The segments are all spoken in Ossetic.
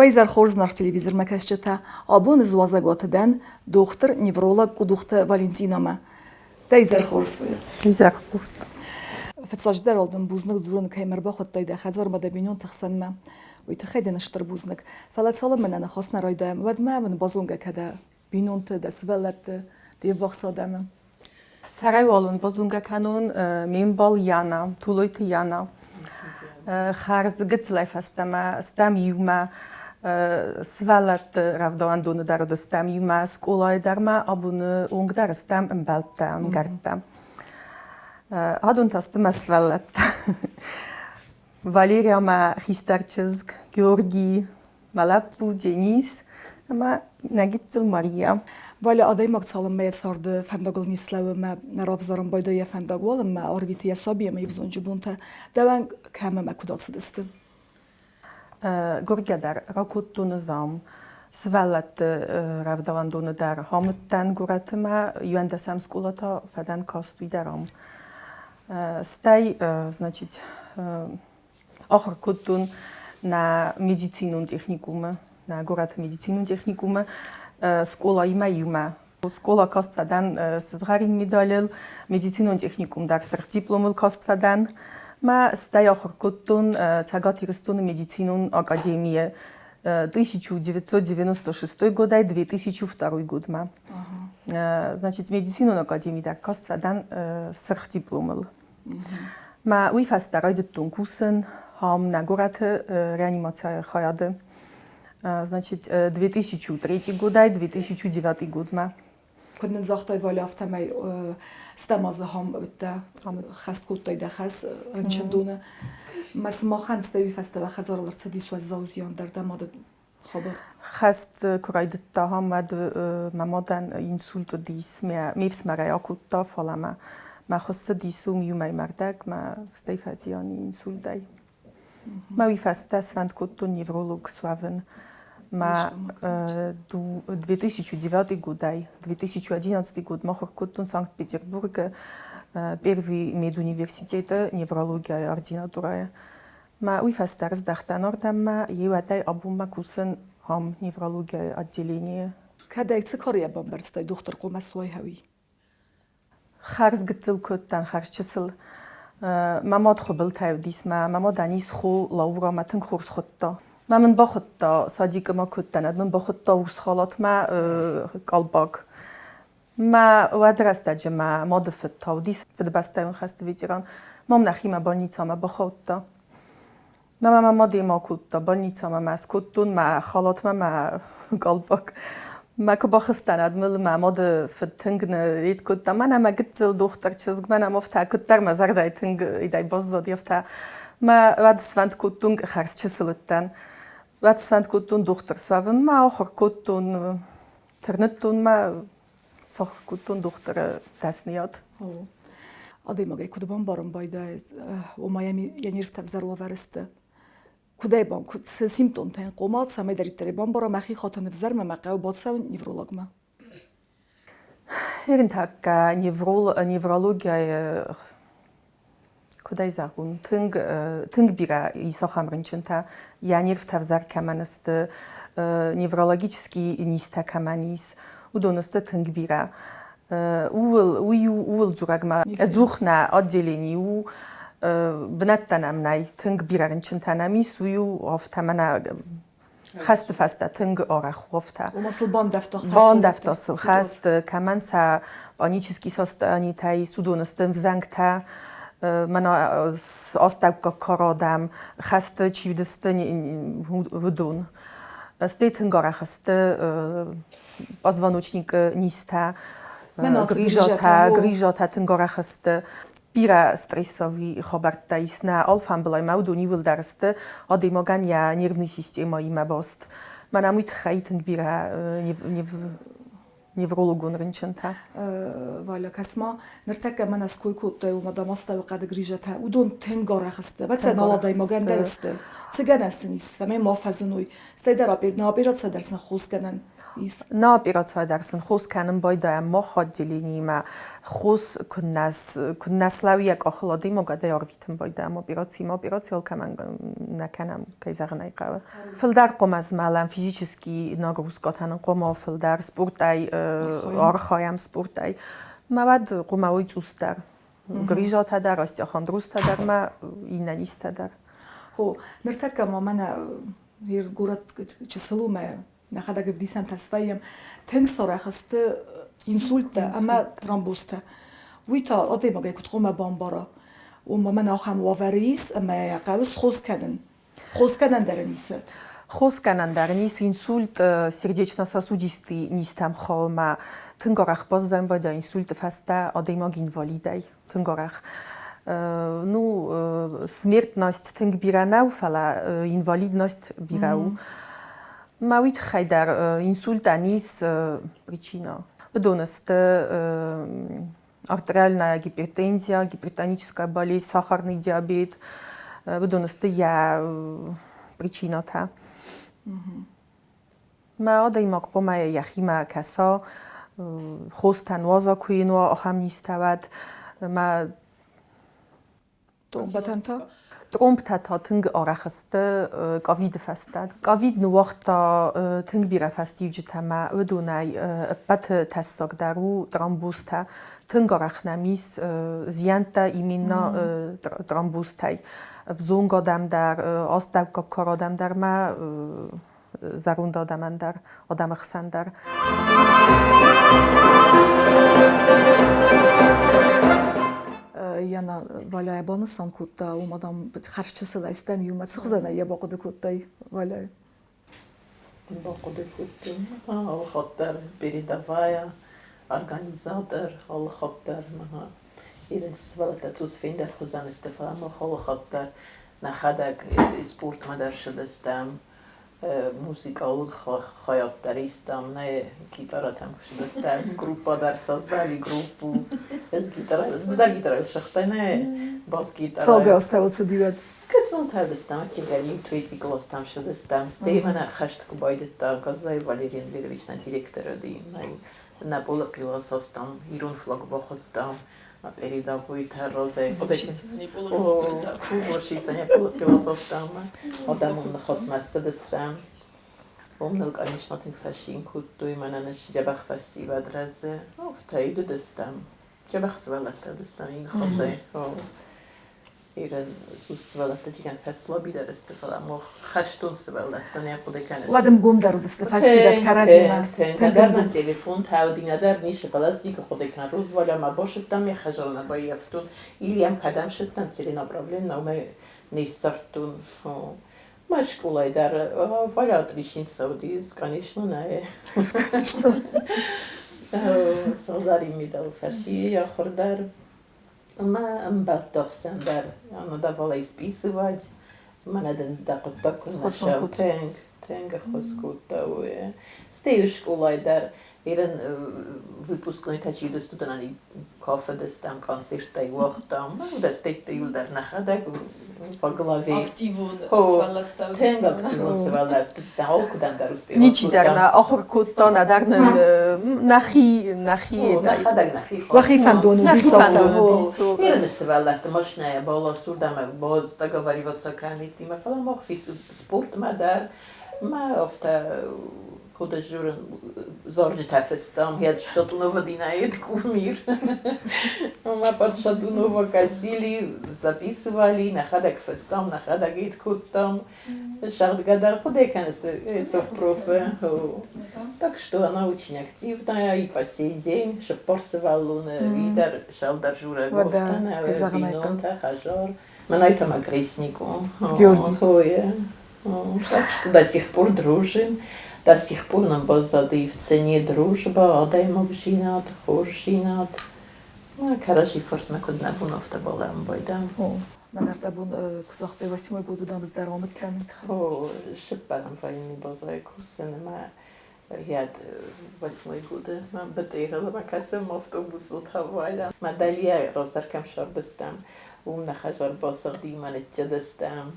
Уӕ изӕр хорз, зынаргъ телевизормӕ кӕсджытӕ! Абон ӕз уазӕгуаты дӕн дохтыр-невролог Къудухты Валентинамӕ. Дӕ изӕр хорз! Изӕр хорз! Фыццаджыдӕр уал дын бузныг дзурын, кӕй мӕ ӕрбахуыдтай дӕ хӕдзармӕ дӕ бинонты хсӕнмӕ. Уый тыххӕй дын стыр бузныг. Фӕлӕ цалынмӕ нӕ ныхас нӕ райдайӕм, уӕдмӕ мын базонгӕ кӕ дӕ бинонты, дӕ сывӕллӕтты, де ввахс адӕмы. Сӕрӕй уал уын базонгӕ кӕнон ме мбал Яна, Тулойты Яна. Хӕрз гыццылӕй фӕстӕмӕ стӕм иумӕ сывӕллӕтты рӕвдауӕндоны дӕр уыдыстӕм иумӕ, скъолайы дӕр ма абоны онг дӕр стӕм ӕмбӕлттӕ, ӕмгӕрттӕ. Адон та сты мӕ сывӕллӕттӕ. Валерия мӕ хистӕр чызг, Георгий мӕ лӕппу Денис ӕмӕ нӕ гыццыл Мария. Валя адӕймаг цалынмӕ йӕ царды фӕндагыл не слӕууы мӕ нӕ равзарын байдайы йӕ фӕндаг, уалынмӕ арвиты йӕ саби ӕмӕ йе взонджы бонтӕ. Дӕуӕн кӕм ӕмӕ куыд ацыдысты? Гуыргӕ дӕр ракодтон ӕз ам. Сывӕллӕтты рӕвдауӕндоны дӕр амыдтӕн горӕты мӕ иуӕндӕсӕм скъола та фӕдӕн каст уый дӕр ам. Стӕй, значит, ахуыр кодтон нӕ медицинон техникумы, нӕ горӕты медицинон техникумы скъолаимӕ иумӕ. Скъола каст фӕдӕн сызгъӕрин медалыл, медицинон техникум дӕр сырх дипломыл каст фӕдӕн. Мӕ стӕй ахуыр кодтон Цӕгат Ирыстоны медицинон академийы 1996 годӕй 2002 годмӕ. Значит, медицинон академи дӕр каст фӕдӕн сырх дипломыл. Мӕ уый фӕстӕ райдыдтон кусын ам нӕ горӕты реанимацийы хайады. Значит, 2003 годӕй 2009 годмӕ. Куыд нын загътай, Валя, афтӕмӕй стӕм азы хам уыдтӕ, хӕст кодтай дӕ хӕс рынчындоны. Мӕ сымахӕн стӕй уый фӕстӕ уӕ хӕдзарыл ӕрцыдис уӕззау зиан дӕр дӕ мады хабар? Хӕст куы райдыдта, уӕд мӕ мадӕн инсульт уыдис. Ме фсымӕрӕй акодта, фӕлӕ мӕ мӕ хуыссыдис уым иумӕ мӕрдӕг, мӕ стӕй фӕзиан инсультӕй. Мӕ уый фӕстӕ сфӕнд кодтон невролог суӕвын. Мӕ 2009 годӕй 2011 годмӕ ахуыр кодтон Санкт-Петербургы Первый медуниверситеты неврологияйы ординатурӕйы. Мӕ уый фӕстӕ рыздӕхтӕн ардӕммӕ, еуӕдӕй абонмӕ кусын ам неврологияйы отделенийы. Кӕдӕй цы карийӕ бамбӕрстай дохтыр хъуамӕ суай хӕуи? Хӕрз гыццыл кодтан, хӕрз чысыл. Мӕ мад хуыбылтӕй уыдис, мӕ мӕ мадӕн ис хо Лаура, мӕ тынг хорз хуыдта. Мӕ мын бахуыдта, садикы ма кодтан, ӕд мын бахуыдта урс халатмӕ къалбаг. Мӕ уӕды рӕстӕджы мӕ мады фыд та уыдис Фыдыбӕстӕйон хӕсты ветеран. Мам нӕхимӕ больницӕмӕ бахаудта. Мӕ мӕ мад ема кодта больницӕмӕ мӕ скодтон, мӕ халатмӕ мӕ къалпак. Мӕ куы бахызтӕн, ӕд мыл мӕ мады фыд тынг ныййид кодта. Мӕнӕ мӕ гыццыл дохтыр чызг, мӕнӕ афтӕ куыддӕр мӕ зӕрдӕйы тынг идӕй баззад, афтӕ. Мӕ уӕд сфӕнд кодтон, хӕрз чысыл уыдтӕн. Уӕд сфӕнд кодтон дохтыр суӕвынмӕ, ахуыр кодтон Тырныдтон мӕ сахуыр кодтон дохтыры дӕсныйад. Адӕймагӕй куыд бамбарын байдайы, ома йӕ нервтӕ ӕвзӕр уавӕры сты? Куыдӕй бам, куыд цы симптомтӕ йын хъомал, цӕмӕйдӕриддӕр ӕй бамбара, мӕхи хатӕн ӕвзӕрмӕ мӕ хъӕуы бацӕуын неврологмӕ? Ерынтӕккӕ неврологияйы куыд ӕй зӕгъон, тынг, тынг бирӕ ис ахӕм рынчынтӕ, йӕ нервтӕ ӕвзӕр кӕмӕн сты, неврологический низтӕ кӕмӕн ис, уыдон сты тынг бирӕ. Ууыл, уый у ууыл дзурӕг ма ӕдзух нӕ отделени у, бынӕттӕ нӕм нӕй, тынг бирӕ рынчынтӕ нӕм ис, уый у афтӕ мӕнӕ хӕсты фӕстӕ тынг арӕх уӕвтӕ. Ома сыл бандӕвта хӕст? Бандӕвта сыл хӕст, кӕмӕн сӕ панический состоянитӕ ис, уыдон сты ӕвзӕнгтӕ, мӕнӕ астӕуккаг кары адӕм, хӕсты чи уыдысты, уыдон. Стӕй тынг арӕх сты позвоночникы низтӕ, грижатӕ, грижатӕ тынг арӕх сты. Бирӕ стрессовый хабӕрттӕ ис нӕ алфамбылай ма уыдон иууылдӕр сты адӕймагӕн йӕ нервный системӕимӕ баст. Мӕнӕ уый тыххӕй тынг бирӕ неврологон рынчынтӕ. Валя, кӕс-ма, ныртӕккӕ мӕнӕ ской кодтай, уымӕ дам астӕуы хъӕды грижатӕ, уыдон тынг арӕх сты, ӕвӕццӕгӕн нал адӕймагӕн дӕр сты. Цы гӕнӕн сын ис, цӕмӕй ма фӕзыной? Стӕй дӕр нӕ операци дӕр сын хосгӕнӕн. Ис. Нӕ операцийӕ дӕр сын хос кӕнын байдайӕм мах отделениимӕ. Хос куыннӕ куыннӕ слӕуы йӕ къахыл адӕймаг, адӕй арвитын байдайӕм операцимӕ. Операци алкӕмӕн нӕ кӕнӕм, кӕй зӕгъын ӕй хъӕуы. Фылдӕр хъуамӕ змӕлӕм, физически нагрузка кӕнын хъуамӕ фылдӕр, спортӕй архайӕм спортӕй. Мӕ уӕд хъуамӕ уой цъусдӕр. Грижатӕ дӕр, остеохондрозтӕ дӕр ма иннӕ низтӕ дӕр. Хо, ныртӕккӕ ма мӕнӕ город чысыл у мӕ нӕхӕдӕг ӕвдисӕнтӕ свӕййӕм, тынг сарӕх сты инсульттӕ ӕмӕ тромбозтӕ. Уый та адӕймагӕй куыд хъуамӕ бамбара? Уымӕ мӕн ахӕм уавӕры ис, ӕмӕ йӕ хъӕуы схос кӕнын. Хосгӕнӕн дӕр ын исы. Хосгӕнӕн дӕр ын ис инсульт сердечно-сосудистый низтӕм хауы мӕ тынг арӕх баззайын байдайы инсульты фӕстӕ адӕймаг инвалидӕй тынг арӕх. Ну, смертность тынг бирӕ нӕу, фӕлӕ инвалидность бирӕ у. Мӕ уый тыххӕй дӕр инсультӕн ис причина. Уыдон сты артериальная гипертензия, гипертоническая болезнь, сахарный диабет. Уыдон сты йӕ причинӕтӕ. Мӕ адӕймаг хъуамӕ йӕхимӕ кӕса, хостӕ нуаза, куы йын уа ахӕм низтӕ, уӕд мӕ Тромбатӕн та? Тромбтӕ та тынг арӕх сты ковиды фӕстӕ. Ковид ныууагъта тынг бирӕ фӕстиуджытӕ ӕмӕ уыдонӕй ӕппӕты тӕссагдӕр у тромбозтӕ. Тынг арӕх нӕм ис зиӕнттӕ именно тромбозтӕй. Ӕвзонг адӕм дӕр, астӕуккаг кар адӕм дӕр ма зӕронд адӕмӕн дӕр, адӕмы хсӕн дӕр. Яна Валяйы банысан кодта, уым адӕм хӕрзчысылӕй стӕм иумӕ цы хуызӕнӕй йӕ бахъуыды кодтай, Валяйы? Бахъуыды кодтон. Алы хатт дӕр передовая, организатор, алы хатт дӕр Ирон сывӕллӕттӕ цъус фендӕрхуызӕн сты, фӕлӕ мах алы хатт дӕр нӕхӕдӕг спортмӕ дӕр ссыдыстӕм, музыкалон хайад дӕр истам, нӕ гитаратӕм ссыдыстӕм, группа дӕр создали группу. Ӕз гитара, ды дӕр гитарайыл сыгътай, нӕ бас-гитара. Цалгай азтӕ цыди уӕд? Гыццылтӕ уыдыстӕм, ӕцӕгӕй третий класстӕм ссыдыстӕм. Стӕй мӕнӕ хӕст куы байдыдта, Газзайы Валерий Андреевич нӕ директор уыди, нӕ полы хъила састам, ирон флаг бахуыдтам, передовой разӕй. Кубошицӕ полы хъила састам, адӕмон ныхасмӕ ссыдыстӕм. Уым ныл, конечно, тынг фӕцин кодтой, мӕнӕ нӕ дзӕбӕх фӕсивӕд рӕзы. Афтӕ уыдыстӕм. Дзӕбӕх сывӕллӕттӕ уыдыстӕм ныхасӕй. Ирӕн цъус сывӕллӕттӕ тигӕн фӕслабидӕр сты, фӕлӕ мах хӕстон сывӕллӕттӕ нӕ хъуыды кӕныс. Уӕд ӕмгомдӕр уыдысты фӕсивӕд кӕрӕдзимӕ. Нӕдӕр нӕм телефонтӕ уыди, нӕдӕр ницы, фӕлӕ ӕз никуы хъуыды кӕнын. Розвалямӕ басыдтӕн, ме хӕзӕлмӕ баййӕфтон, Ильям кӕдӕм сыдтӕн, целенаправленно уымӕй не ссардтон. Мӕ скъолайы дӕр Валя отличница уыди, конечно, нӕ. Конечно. Сыгъзӕрин медал фӕци ахуыр дӕр. Мӕ ӕмбӕлтты хсӕн дӕр надавала списывать. Мӕнӕ дын дӕ хъуыддаг куы нӕ сӕу тынг, тынг ӕххуыс кодта уый. Стӕй скъолайы дӕр Ирын выпускнойтӕ чи уыдысты, уыдонӕн кафыдыстӕм, концерттӕй уагътам. Уыдӕттӕ иуылдӕр нӕхӕдӕг во главе. Активон сывӕллӕттӕ. Тынг активон сывӕллӕттӕ. Алкуыдӕм дӕр успевать Ничидӕр нӕ ахуыр кодта, нӕдӕр нын нӕхи нӕхи нӕхӕдӕг нӕхи Уӕхи фӕндон нӕхи фӕндон уыдис. Ирыны сывӕллӕтты машинӕйӕ баласурдӕм баз договариваться кӕнитимӕ, фӕлӕ мах спортмӕ дӕр мӕ афтӕ куыд журын зарджытӕ фыстам, я Шатунова Динаид кумир. Мы под Шатунова косили, записывали, нӕхӕдӕг фыстам, нӕхӕдӕг ид кодтам. Шагъдгӕ дӕр хъуыды кӕныс совпрофы. Так что она очень активная и по сей день. Шыппор сывӕллоны видӕр сӕлдӕр журӕг бинонтӕ, хӕзар. Мӕнӕй там окрестник. Георгий. Так что до сих пор дружим, до сих пор нам баззади в цене дружба, адӕймагдзинад, хорздзинад. Кӕрӕдзи фӕрсмӕ куыд нӕ бон, афтӕ балӕм байдӕм. Мӕн ӕрдӕбон куы загътай, восьмой год уыдан ӕз амыдтӕн. О, сыппӕрӕм войны базӕй кусын ӕмӕ я восьмой годы мӕ БТР-ыл ӕмӕ кӕсӕм автобусыл Таваля. Мӕ дӕлийӕ раздӕр кӕм сӕрдыстӕм, уым нӕ хӕдзар басыгъди, мӕ ныццыдыстӕм.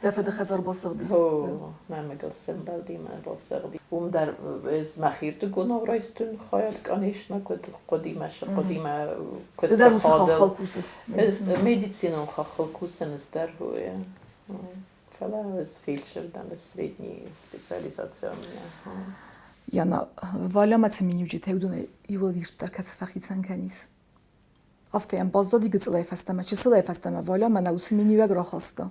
Дӕ фыды хӕдзар басыгъдис? О, мӕ мадыл сӕмбӕлди мӕ басыгъди. Уым дӕр ӕз мӕхирдыгонау райстон хайад, конечно, куыд хъуыди мӕ хъуыди мӕ Ды дӕр уыцы хаххыл кусыс? Ӕз медицинон хаххыл кусын ӕз дӕр, фӕлӕ ӕз фельдшер дӕн, средний специализация у меня. Яна, Валямӕ цы миниуджытӕ уыдонӕй иуыл ирддӕр кӕцы фӕхицӕн кӕнис? Афтӕ йӕм баззади гыццылӕй фӕстӕмӕ, чысылӕй фӕстӕмӕ Валя мӕнӕ уыцы миниуӕг рахаста.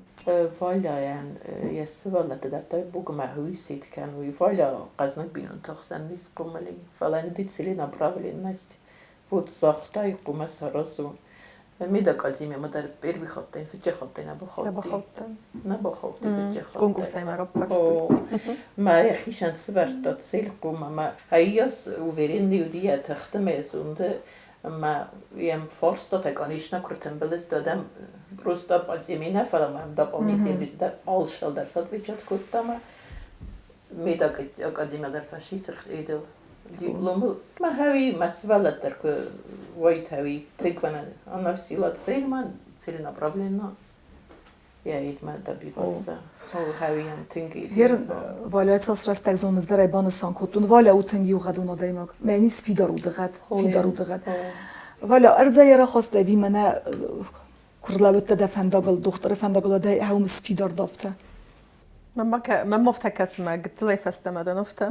Валяйӕн йӕ сывӕллӕтты дардтой Бугмӕ хуисит кӕнуй. Валя хъӕзныг бинонты хсӕн не схъомыл и, фӕлӕ ын целенаправленность вот загътай, хъуамӕ саразон. Медакадемиямӕ дӕр первый хаттӕн, фыццаг хаттӕн нӕ бахаудти. Нӕ бахаудти фыццаг хаттӕн. Конкурсӕй ма раппӕрстой. Мӕ йӕхицӕн сӕвӕрдта цель хъуамӕ мӕ ӕййас уверенный уыди йӕ тыхты мӕ йӕ зонды ӕмӕ йӕм фарстатӕ, конечно, куы ртымбыл сты, адӕм просто по теме нӕ, фӕлӕ мӕм дополнительно дӕр алшал дӕр отвечать кодта мӕ медакадемия дӕр фӕци сырх эдыл дипломыл. Мӕ хӕуи, мӕ сывӕллӕттӕ куы уайтӕуи, тынг мӕнӕ она в сила цель мӕ целенаправленно я идмӕ добиваться. Хӕуийӕн тынг Хер Валя цас рӕстӕг зоныс дӕр ӕй банысан кодтон. Валя у тынг иугъӕдон адӕймаг. Мӕ ис фидар удыгъӕд, фидар удыгъӕд. Валя ӕрдзӕй рахаста ӕви мӕнӕ куы рлӕууыдтӕ дӕ фӕндагыл, дохтыры фӕндагыл дӕ хӕумыс фидар дафтӕ. Мӕм афтӕ кӕсы, мӕ гыццылӕй фӕстӕмӕ дӕн афтӕ.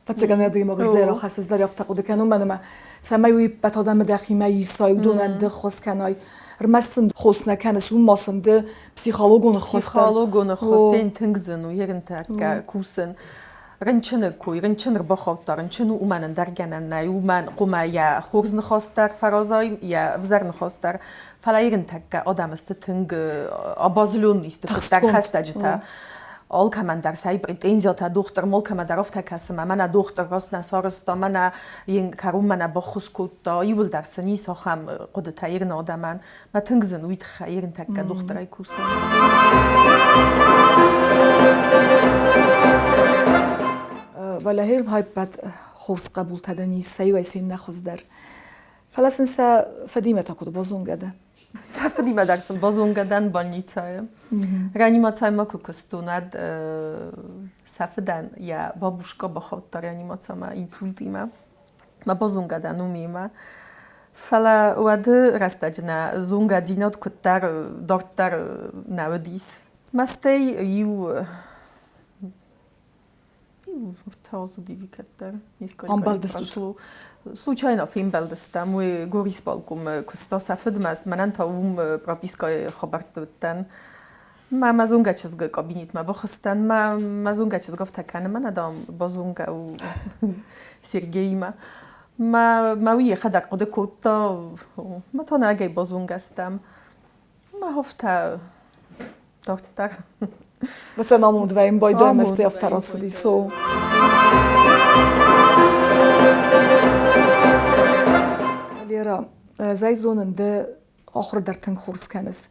Фӕццӕгӕн адӕймаг ӕрдзӕй рахӕссыс дӕр афтӕ хъуыды кӕнун, мӕн ӕмӕ цӕмӕй уый ӕппӕт адӕмы дӕхимӕ исай, уыдонӕн ды ххуыс кӕнай. Ӕрмӕст сын хос нӕ кӕныс, уым ма сын ды психологон ӕххуыс дӕр. Психологон ӕххуыс тынг зын у, ерынтӕккӕ кусын. Рынчыны кой, рынчын ӕрбахаудта, рынчын у, уымӕн ӕндӕр гӕнӕн нӕй, уымӕн хъуамӕ йӕ хорз ныхас дӕр фӕразай, йӕ ӕвзӕр ныхас дӕр. Фӕлӕ ерынтӕккӕ адӕм сты тынг обозлённый сты, куыддӕр хӕстӕджытӕ. Алкӕмӕн дӕр сӕ претензиятӕ дохтыр алкӕмӕ дӕр афтӕ кӕсы, мӕ мӕнӕ дохтыр раст нӕ сарӕзта, мӕнӕ йын кӕронмӕ нӕ баххуыс кодта. Иууылдӕр сын ис ахӕм хъуыдытӕ ирон адӕмӕн. Мӕ тынг зын уый тыххӕй ирон тӕккӕ дохтырӕй кусын. Валӕхирн хайппӕт хорз хъӕбултӕ дӕн ис, сӕ иуӕй се ннӕ хуыздӕр. Фӕлӕ сын сӕ фыдимӕ та куыд базонгӕ дӕ? Сӕ фыдимӕ дӕр сын базонгӕ дӕн больницӕйы. Реанимацийы ма куы куыстон, уӕд сӕ фыдӕн йӕ бабушка бахаудта реанимацимӕ инсультимӕ. Мӕ базонгӕ дӕн уымимӕ. Фӕлӕ уӕды рӕстӕджы нӕ зонгӕдзинад куыддӕр дарддӕр нӕ уыдис. Мӕстӕй иу Ӕртӕ кӕддӕр несколько прошло. Случайно фембӕлдыстӕм, уый горисполкомы куыста сӕ фыдмӕ, мӕнӕн та уым пропискӕйы хабӕртты уыдтӕн. Мӕ мӕ зонгӕ чызгы кабинетмӕ бахызтӕн, мӕ мӕ зонгӕ чызг афтӕ кӕны, мӕнӕ, дам, базонгӕ у Сергеимӕ. Мӕ мӕ уый йӕхӕдӕг хъуыды кодта, мӕ та нӕгӕй базонгӕ стӕм. Мӕ афтӕ дарддӕр. Васен амонд вӕййын байдайӕм ӕз афтӕ рацыди, so. Лера, ӕз зонын, ды ахуыр дӕр тынг хорз кӕныс.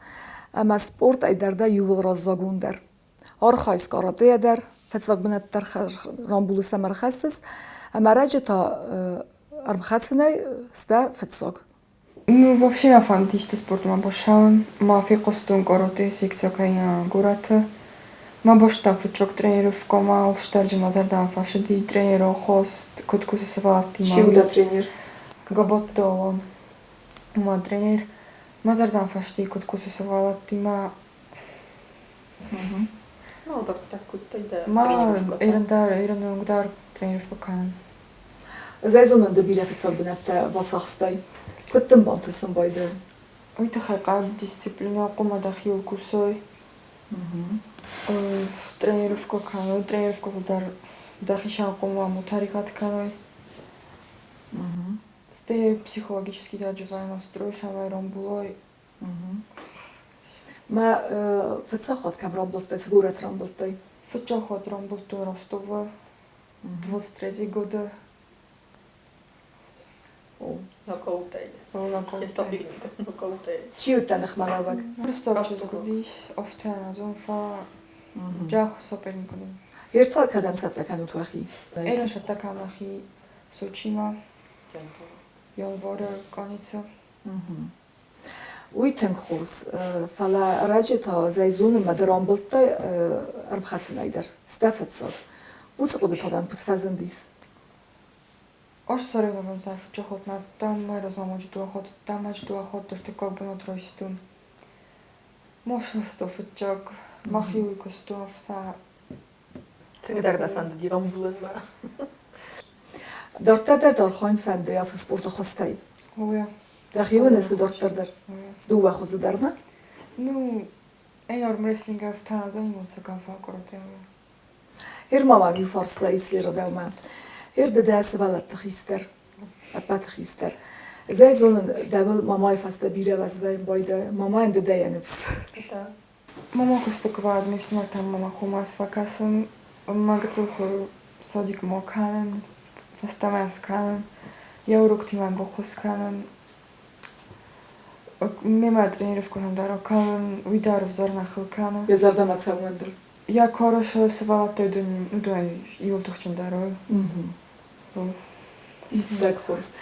Ӕмӕ спортӕй дӕр дӕ иууыл раззагондӕр. Архайыс каратэйӕ дӕр, фыццаг бынат дӕр рамбулыс ӕмӕ ӕрхӕссыс. Ӕмӕ ӕрӕджы та ӕрмхӕцынӕй сдӕ фыццаг. Ну, вообще мӕ фӕнды исты спортмӕ бацӕуын. Ма фехъуыстон каратэ секцийӕ кӕнӕ горӕты. Мӕ бӕстӕ фыццаг тренировкӕмӕ алстӕрджы мӕ зӕрдӕмӕ фӕцыди. Тренер хост, куыд кусы сывӕллӕттимӕ. Чи у дӕ тренер? Габатты Алан. Мӕ тренер. Мӕ зӕрдӕмӕ фӕцыди, куыд кусы сывӕллӕттимӕ. Ну, дарддӕр куыдтай дӕ Ма тренировкӕтӕ? ирон дӕр, ирон онг дӕр тренировкӕ кӕнын. Ӕз ӕй зонын, ды бирӕ фыццаг бынӕттӕ бацахстай. Куыд дын бантысын байдайы? Уый тыххӕй хъӕуы дисциплинӕ, хъуамӕ дӕхиуыл кусой. Тренировкӕ кӕной, тренировкӕтыл дӕр дӕхицӕн хъуамӕ мутаригъӕд кӕной. Стӕй психологически дӕр настрой цӕмӕй рамбулой. Мӕ фыццаг хатт кӕм рамбылдтай, цы горӕт рамбылдтай? Фыццаг хатт рамбылдтон Ростовы 23 года. Нокаутай. Нокаутай. Нокаутай. Чи уыдтӕ ныхмӕлӕууӕг? Ростов чызг уыдис, афтӕ ӕнӕзон, фӕлӕ джах соперник уыди. Ертӕ кӕдӕм цӕттӕ кӕнут уӕхи? Эрын цӕттӕ кӕнӕм нӕхи Сочимӕ, январы конецы. Уый тынг хорз, фӕлӕ ӕрӕджы та зӕй зонынмӕ дӕр амбылдтай ӕрмхӕцынӕй дӕр. Сдӕ фыццаг. Уыцы хъуыды та дӕм куыд фӕзындис? Ӕз соревнованиятӕ фыццаг хатт нӕ адтӕн, мӕ размӕ ма дыууӕ хатт адтӕн, ма дыууӕ хатт ӕртыккаг бынат райстон. Ма срӕзтӕ фыццаг, мӕхиуыл куыстон афтӕ. Тынгдӕр дӕ фӕндыди рамбулынмӕ? Дарддӕр дӕр архайын фӕнды ацы спорты хуызтӕй? Уе. Дӕхиуыл цы дарддӕр дӕр? Дыууӕ хуызы дӕр ма? Ну, ӕй армрестлинг ӕфтӕ заниматься фӕкъуырдта. Ир ма мӕм иу фарста ис Лерӕ Ир ды дӕ сывӕллӕтты хистӕр, ӕппӕты хистӕр. Ӕз ӕй зонын, дӕуыл мамайы фӕстӕ бирӕ уӕзвӕйын байдайы. Мамайӕн ды дӕ йӕ ныфс. Мама куысты куы уӕд ме фсымӕртӕм мама хомӕ фӕкӕсын, мӕ гыццыл хо садикмӕ кӕнын, фӕстӕмӕ скӕнын, йӕ уроктимӕ баххуыс кӕнын. Мемӕ тренировкӕтӕм дӕр акӕнын, уый дӕр ӕвзӕр нӕ хыл кӕны. Йӕ зӕрдӕмӕ цӕуӕн дӕр. Йӕ кары сывӕллӕттӕй дын уыдонӕй иуыл тыхджындӕр у. Иттӕг хорз.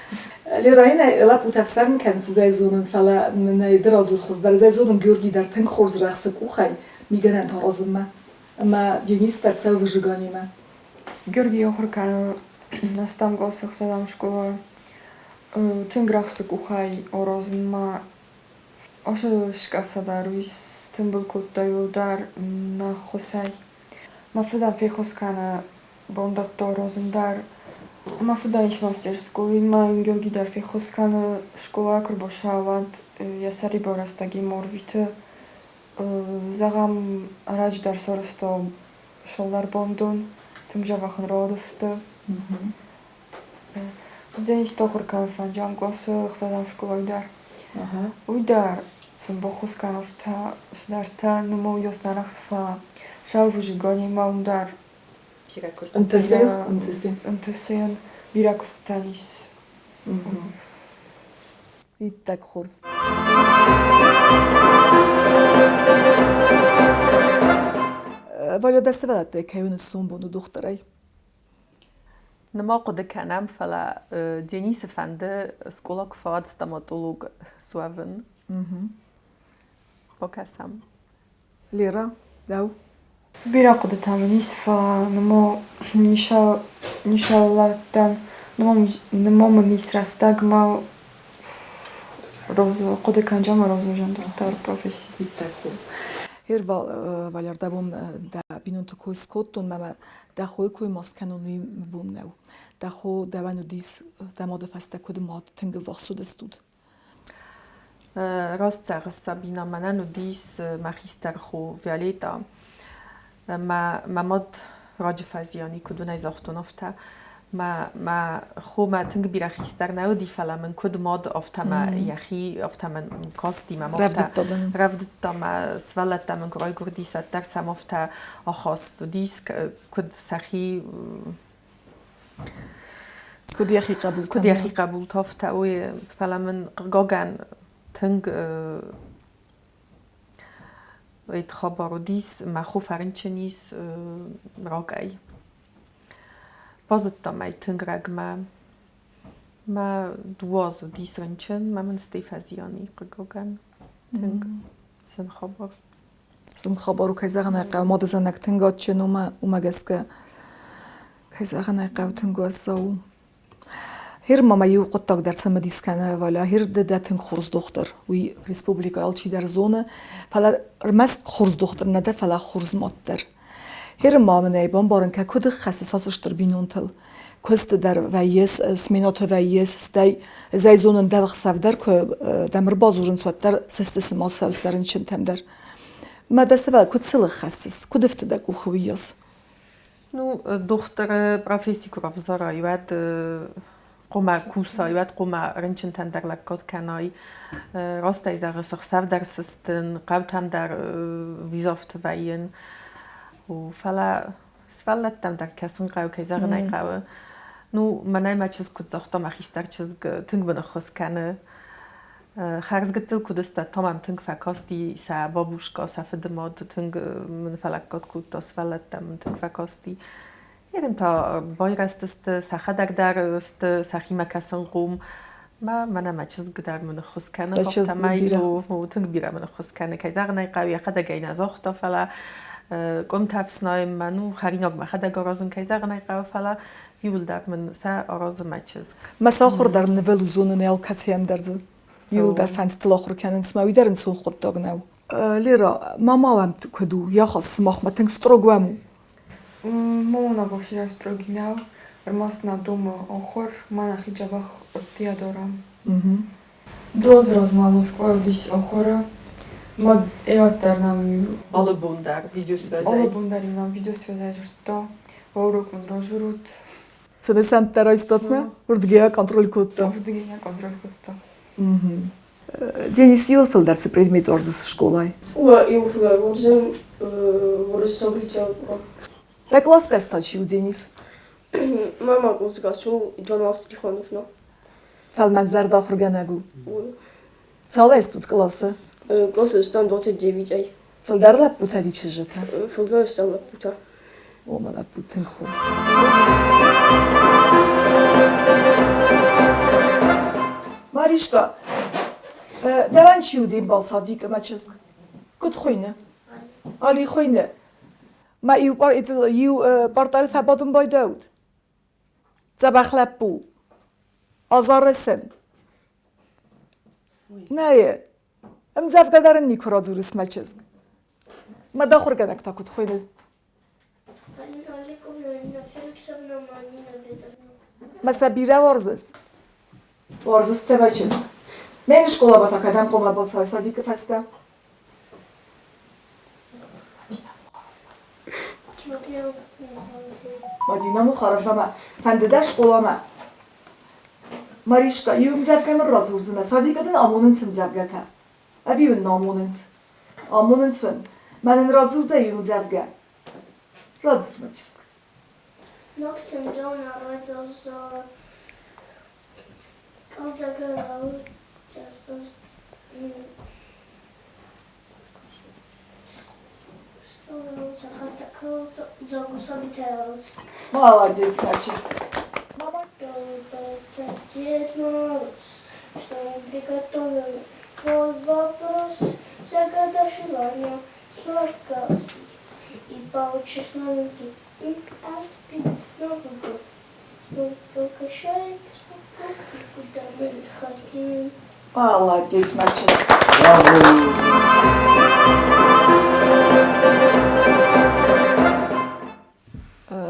Лерӕйӕн лӕппутӕ ӕфсӕрм кӕнынц, ӕз ӕй зонын, фӕлӕ мын ӕй ды радзур хуыздӕр. Ӕз ӕй зонын, Георгий дӕр тынг хорз рӕхсы къухӕй мигӕнӕнтӕ аразынмӕ. Ӕмӕ Денис дӕр цӕуы выжиганимӕ. Георгий ахуыр кӕны ӕстӕм къласы ӕхсӕзӕм скъолайы. Тынг рӕхсы къухӕй аразынмӕ. Ацы скъӕфтӕ дӕр уый стымбыл кодта иуылдӕр нӕ ххуысӕй. Мӕ фыдӕн феххуыс кӕны бандӕттӕ аразын дӕр. Мӕ фыдӕн ис мастерской, ма йын Георги дӕр феххуыс кӕны скъолайы куы ӕрбацӕуа, уӕд йӕ сӕрибар рӕстӕгимӕ ӕрвиты. Зӕгъӕм, ӕрӕджы дӕр сарӕзта сӕлдӕрбандон, тынг дзӕбӕх ын рауадысты. Дзенис ахуыр кӕны фӕнджӕм къласы ӕхсӕзӕм скъолайы дӕр. Уый дӕр сын баххуыс кӕны афтӕ цыдӕртӕ нымы ёснарӕх фӕлӕ сау выжиганимӕ уым дӕр ӕнтысӕн бирӕ куыстытӕн ис. Иттӕг хорз. Валя, дӕ сывӕллӕттӕй кӕй уыныс сомбоны дохтырӕй? Нырма хъуыды кӕнӕм, фӕлӕ Денисы фӕнды скъола куы фӕуӕд стоматолог суӕвын. Бакӕсӕм. Лера, дӕу? Бирӕ хъуыдытӕ мын ис, фӕлӕ нырма нисаллӕттӕн, нырма мын ис рӕстӕгмӕ хъуыды кӕнджа ӕмӕ розӕвзӕрддӕр професси. Иттӕг хорз. Гьер Валер, дӕ бон дӕ бинонты кой скодтон, мӕ дӕ хойы кой ма скӕнон, уый мӕ бон нӕу. Дӕ хо дӕуӕн уыдис дӕ мады фӕстӕ куыд мад, тынг ӕввахс уыдыстут? Раст зӕгъыс, Сабина, мӕнӕн уыдис мӕ хистӕр хо Виолетта. Мӕ мӕ мад раджы фӕзиан и, куыд уын ӕй загътон, афтӕ. Мӕ мӕ хо мӕ тынг бирӕ хистӕр нӕ уыди, фӕлӕ мын куыд мад, афтӕ мӕ йӕхи, афтӕ мын касти мӕм, афтӕ рӕвдыдта мӕ, сывӕллӕттӕ мын куы райгуырдис, уӕддӕр сӕм афтӕ ахаст уыдис, куыд сӕхи Куыд йӕхи хъӕбултӕ? Куыд йӕхи хъӕбултӕ, афтӕ уый, фӕлӕ мын хъыгагӕн тынг хабар уыдис, мӕ хо фӕрынчын ис ракӕй. Базыдтам ӕй тынг рӕгмӕ. Мӕ дыууӕ азы уыдис рынчын, мӕ мын стӕй фӕзиан и, хъыгагӕн. Тынг зын хабар. Зын хабар у, кӕй зӕгъын ӕй хъӕуы, мадызӕнӕг тынг адджын у, уымӕ гӕсгӕ, кӕй зӕгъын ӕй хъӕуы, тынг уӕззау у. Гьер ма мӕ иу хъуыддаг дӕр цымыдис кӕны, Валя, гьер ды дӕ тынг хорз дохтыр, уый республикӕйы алчидӕр зоны, фӕлӕ ӕрмӕст хорз дохтыр нӕ дӕ, фӕлӕ хорз мад дӕр. Гьер ма мын ӕй бамбарын кӕ, куыд хӕссыс ацы стыр бинонтыл? Куысты дӕр вӕййыс, сменӕты вӕййыс, стӕй ӕз ӕй зонын, дӕ ӕхсӕв дӕр куы дӕм ӕрбадзурынц, уӕддӕр сысты цыма цӕуыс дӕ рынчынтӕм дӕр. Мӕ дӕ сывӕл куыд сыл хӕссыс, куыд ӕфты дӕ къухы уыйас? Ну, дохтыры професси куы равзарай, уӕд хъуамӕ кусай, уӕд хъуамӕ рынчынтӕн дӕр лӕггад кӕнай. Растӕй зӕгъыс, ӕхсӕв дӕр сыстын, хъӕутӕм дӕр визавты вӕййын. Фӕлӕ сывӕллӕттӕм дӕр кӕсын хъӕуы, кӕй зӕгъын ӕй хъӕуы. Ну, мӕнӕй мӕ чызг куыд загъта, мӕ хистӕр чызг тынг мын ӕххуыс кӕны. Хӕрз гыццыл куыд сты, та мӕм тынг фӕкасти сӕ бабушка, сӕ фыдымад тынг мын фӕлӕггад кодта, сывӕллӕттӕм мын тынг фӕкасти. Ерын та байрӕзтысты, сӕхӕдӕг дӕр сты сӕхимӕ кӕсынхъом. Ма мӕнӕ мӕ чызг дӕр мын ӕххуыс кӕны, афтӕмӕй у тынг бирӕ мын ӕххуыс кӕны. Кӕй зӕгъын ӕй хъӕуы, йӕхӕдӕг ӕй нӕ загъта, фӕлӕ къуымтӕ ӕфснайынмӕ, ну, хӕринаг мӕхӕдӕг аразын, кӕй зӕгъын ӕй хъӕуы, фӕлӕ иуылдӕр мын сӕ аразы мӕ чызг. Мӕ сахуыр дӕр нывыл у зонын алкӕцыйӕн дӕр дзы. Иуылдӕр фӕндзтыл ахуыр кӕнынц, мӕ уый дӕр ӕнцон хъуыддаг нӕу. Лера, мама уӕм куыд у? Йӕ хӕс сымахмӕ тынг строг уӕм у? Мама вовсе строгий нӕу, ӕрмӕст нӕ домы ахуыр, ма нӕхи дзӕбӕх ӕддейӕ дарӕм. Дыуӕ размӕ Москвайы уыдис ахуыры, ма ирӕттӕ нӕм Алы бон дӕр видеосвязӕй. Алы бон дӕр-иу нӕм видеосвязӕй дзырдта, урок мын разурут. Цы нысӕнттӕ райстат нӕ? Уырдыгӕй контроль кодта. Уырдыгӕй контроль кодта. Денис, иуыл фылдӕр цы предмет уарзыс скъолайы? Иуыл фылдӕр уарзын уырыссаг литературӕ. Дӕ классгӕс та чи у, Денис? Мама классгӕс у Джона Стихоновна. Фӕлмӕнзӕрдӕ ахуыргӕнӕг у? Цал стут классы? Классы стӕм 29-ӕй. Фылдӕр лӕппутӕ ӕви чызджытӕ? Фылдӕр стӕм лӕппутӕ. О, мӕ лӕппу тынг хорз. Маришка, дӕуӕн чи у де мбал садик ӕмӕ чызг? Куыд хуыйны? Али хуыйны. Мӕ иу, иу портал фӕбадын байдӕут. Дзӕбӕх лӕппу. Азары сын. Нӕйы. Ӕмдзӕвгӕ дӕр ын никуы радзурыс, мӕ чызг. Мӕ дӕ ахуыргӕнӕг та куыд хуыйны? Мӕ сӕ бирӕ уарзыс? Уарзыс сӕ, мӕ чызг. Мӕн скъоламӕ та кӕдӕм хъуамӕ бацӕуай садикы фӕстӕ? Мадина Мухаровнамӕ фӕнды дӕ скъоламӕ? Маришка, иу ӕмдзӕвгӕ мын радзурдзынӕ, садикы дын амонынц ӕмдзӕвгӕтӕ. Ӕви уын нӕ амонынц? Амонынц уын. Мӕнӕн радзурдзӕ иу ӕмдзӕвгӕ. Радзур, мӕ чызг. Ногтындон арӕзт Молодец, мӕ чызг. Дед Мороз, что он приготовил твой вопрос, загадай желание, сладко спи, и получишь маленький и аспи Новый год. Угощает, куда мы не хотим. Молодец, мӕ чызг.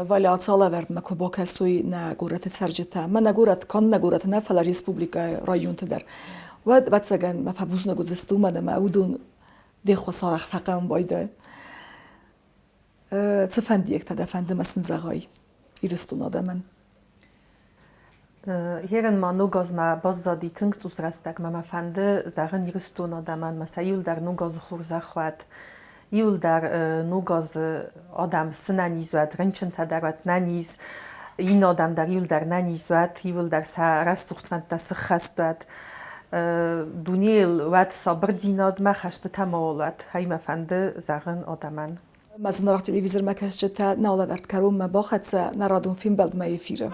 Валя ацалӕвӕрдмӕ куы бакӕсой нӕ горӕты цӕрджытӕ, мӕ нӕ горӕт, канд нӕ горӕты нӕ, фӕлӕ республикӕйы районты дӕр, уӕд, ӕвӕццӕгӕн, мӕ фӕбузныг уыдзысты, уымӕн ӕмӕ уыдон де ххуыс арӕх фӕхъӕуын байдайы. Цы фӕндиӕгтӕ дӕ фӕнды мӕ сын зӕгъай Ирыстоны адӕмӕн? Ерын ма ног азмӕ баззади тынг цъус рӕстӕг мӕ мӕ фӕнды зӕгъын Ирыстоны адӕмӕн мӕ сӕ иуылдӕр ног азы хорзӕх уӕд. Иуылдӕр ног азы адӕм сынӕниз уӕд, рынчынтӕ дӕр уӕд нӕниз, иннӕ адӕм дӕр иуылдӕр нӕниз уӕд, иуылдӕр сӕ рӕсугъд фӕндтӕ сыххӕст уӕд. Дунейыл уӕд сабырдзинадмӕ хӕстытӕ ма уӕд, ай мӕ фӕнды зӕгъын адӕмӕн. Мӕ зынаргъ телевизормӕ кӕсджытӕ, нӕ алӕвӕрд кӕронмӕ бахӕццӕ нӕ радон фембӕлдмӕ эфиры.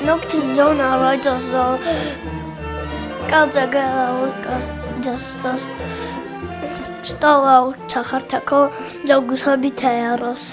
Ногтындзон арӕзт Столау цӕхӕртӕ кодта, сабитӕ араз.